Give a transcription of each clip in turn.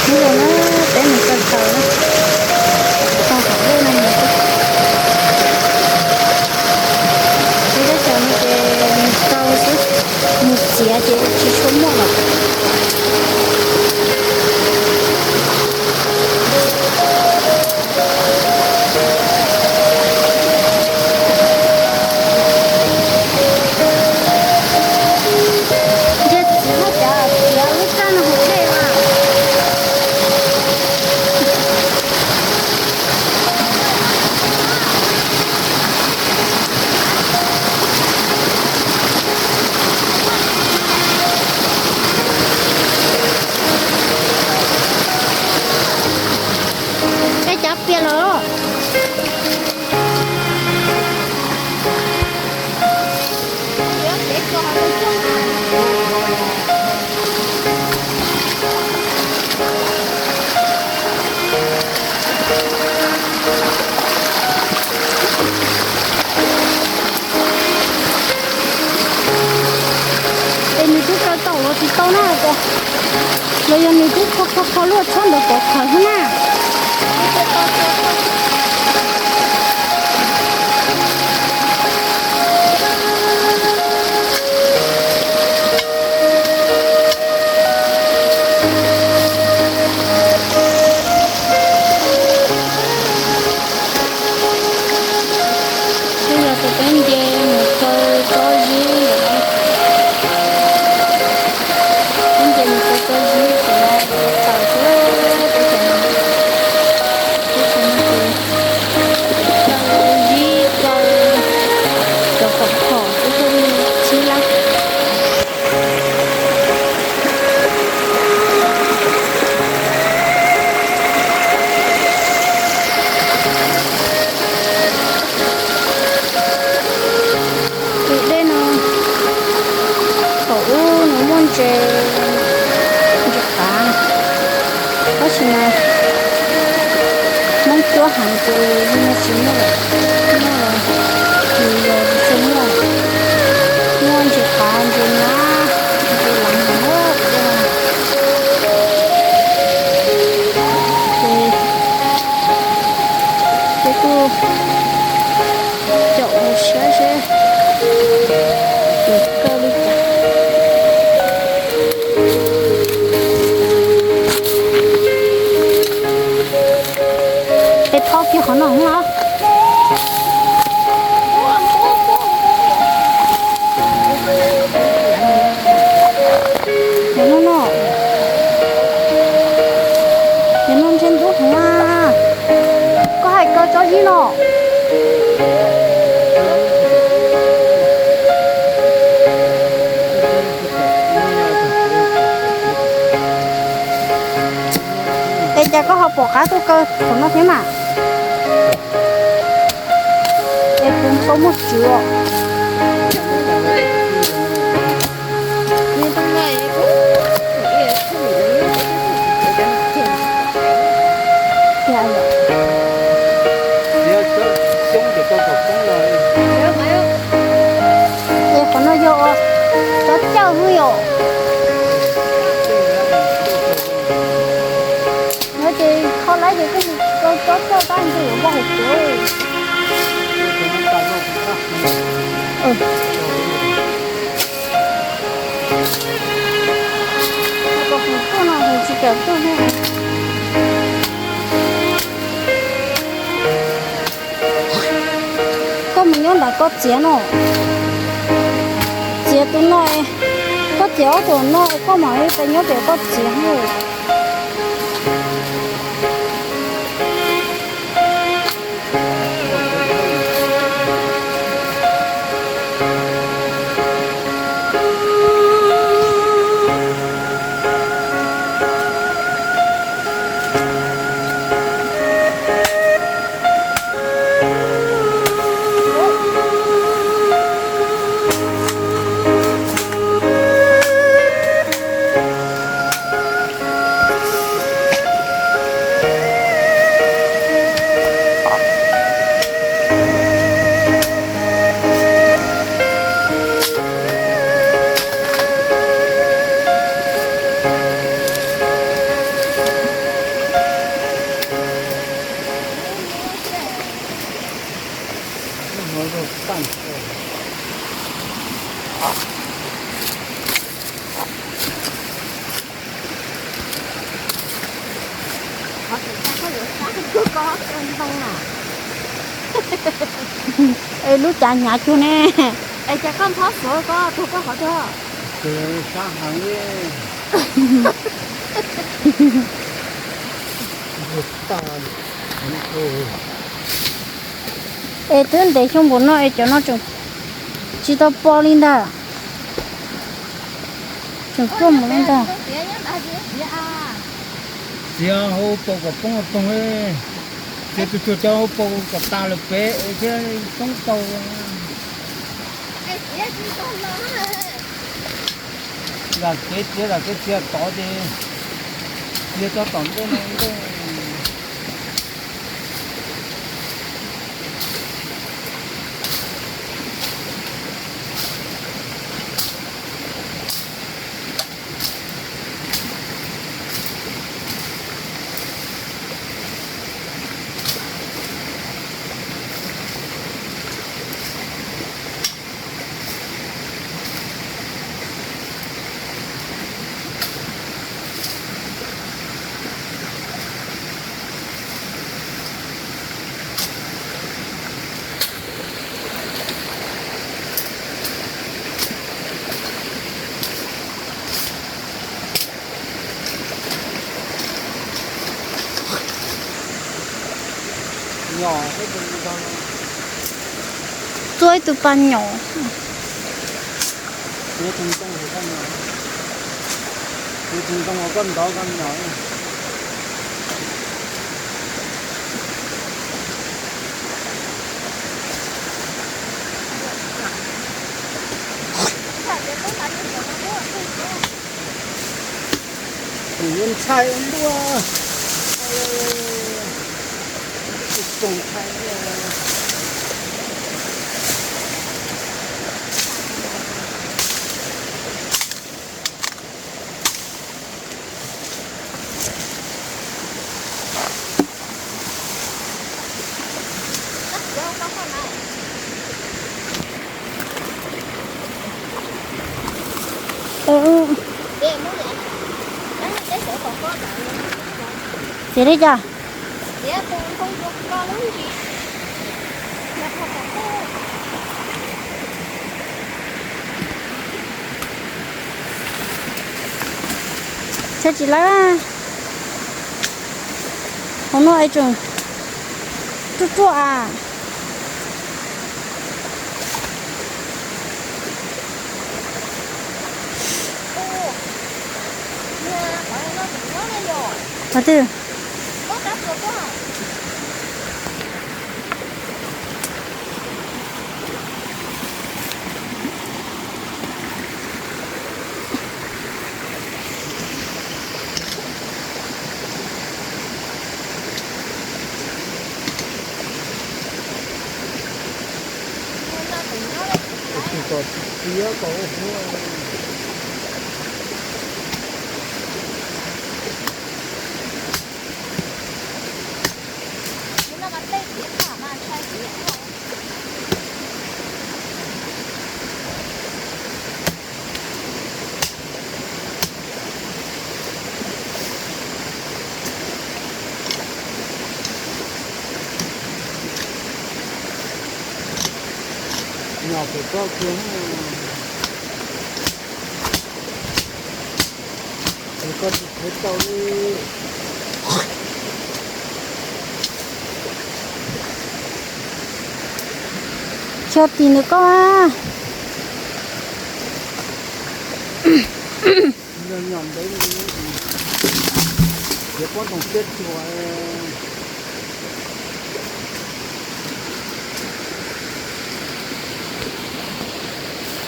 Ib zaug na, peb mus taw taws na, taug qhov dej no mus xwb. Peb teb chaws no ces mus taw xwb, mus txiav ces tsis tshua muaj lawm. Ntsia txiv haj cav txiav lub raj no hauv dej mas. Peb cav pias los. Es nws twb kaw tau los tsis tau na, los yog nws twb kho kho kho luaj tshab ntawd pov khawv xwb na. Twb yog tus peb nce mus kaw tsob zib ntawm no. Peb nce mus kaw tsob zib ntawm no, tawm xwb, teb chaws no, teb chaws no ces kaw zib kaw cov khom khom xwb thiaj li txhib lab. Tus dej no thaum ub nws muaj ntses, ntses qav, tab sis mas Hmoob cuab heev ces yeej tsis muaj lawm, muaj los tsis yog tsis tshua muaj, muaj ntses qav ntses nyab, ntses lav heev lawm. Ces peb kuj caum mus saib seb puas kaw li cas. Es tho kiag qhov no los. Yog no no, yog no ntshe ntub heev na. Koj hais kaw tsob zib no. Es cas koj ho pom qab tuaj kaw thaum no thiab mas? Es kuv tau muaj tswv os. Es qhov no yog tsob cawj xwb yom. No ces kho laib ces koj mus kaw tsob cawj tab sis yuav npaj hauv tsev. Tuaj no hauv tsis kam tuaj ne. Koj mus nyob ntawm koj txiav no. Txiav tus no, koj txiav ob tug no, koj mam li pes nyob pem koj txiav no. Koj ntoo na. Es lub cav hnyav cuag ne. Es cas koj ntxhob xuav koj tuag koj qhov twg? Sab heev li. Es twb ntev xyoo npaum no es cov no tseem tsis tau pom li ntag. Tseem tuaj mus li ntag. Txiav hauv paus kom poob toog, txiav tus tsuag cov hauv paus kom tas lawm pem thiab poob tau. Zam kev txiav, zam kev txiav tod ces txiav tso tom ntej no ntej. Txua ib tug pas nyom. Kuv yuav ntshai ua ntuj. Tsis tsoom ntshai. Txiav li cas? Txhia tsis lawm. Hauv no es tseem ruaj ruaj as. Qhov twg? Tus tom txiav kom ua huv. Nyom pem koj kiag, pem koj tsis kheev tau li. Tsis yog tim ntawm koj. Nyom ntawd, yuav pob ntoos siab tsuag.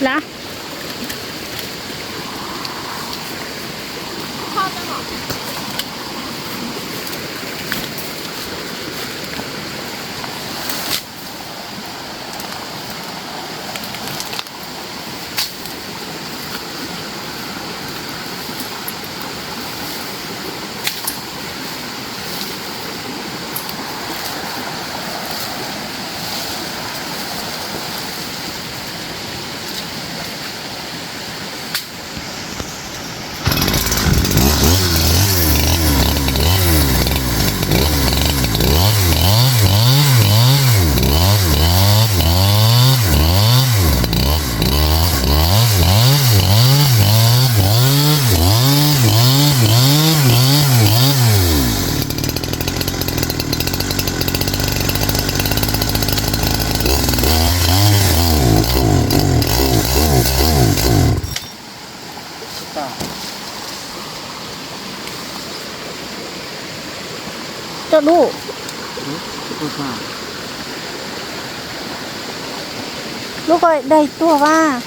Lav. Coj dub. Dub ko daig tuag vas.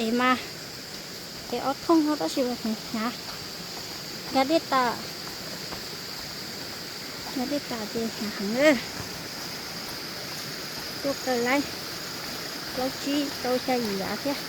Es mas, es ob thooj no tab sis hnyav, nkag dej tas, nkag dej tas ces hnyav heev. Tuaj kaw laib plaub tsib rau xya yim yav thiab.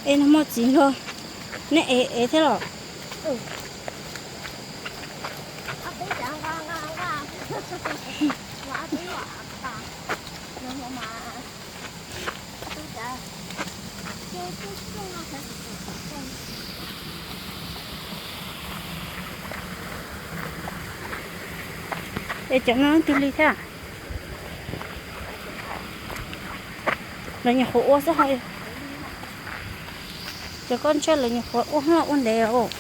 Es no muaj txiv hluas, neb ev ev thiab los? Es cov no twg li thiab? Lawv nyuam qhuav ua xwb hos. Cov koj ntshe lawv nyuam qhuav ua ua ntev os.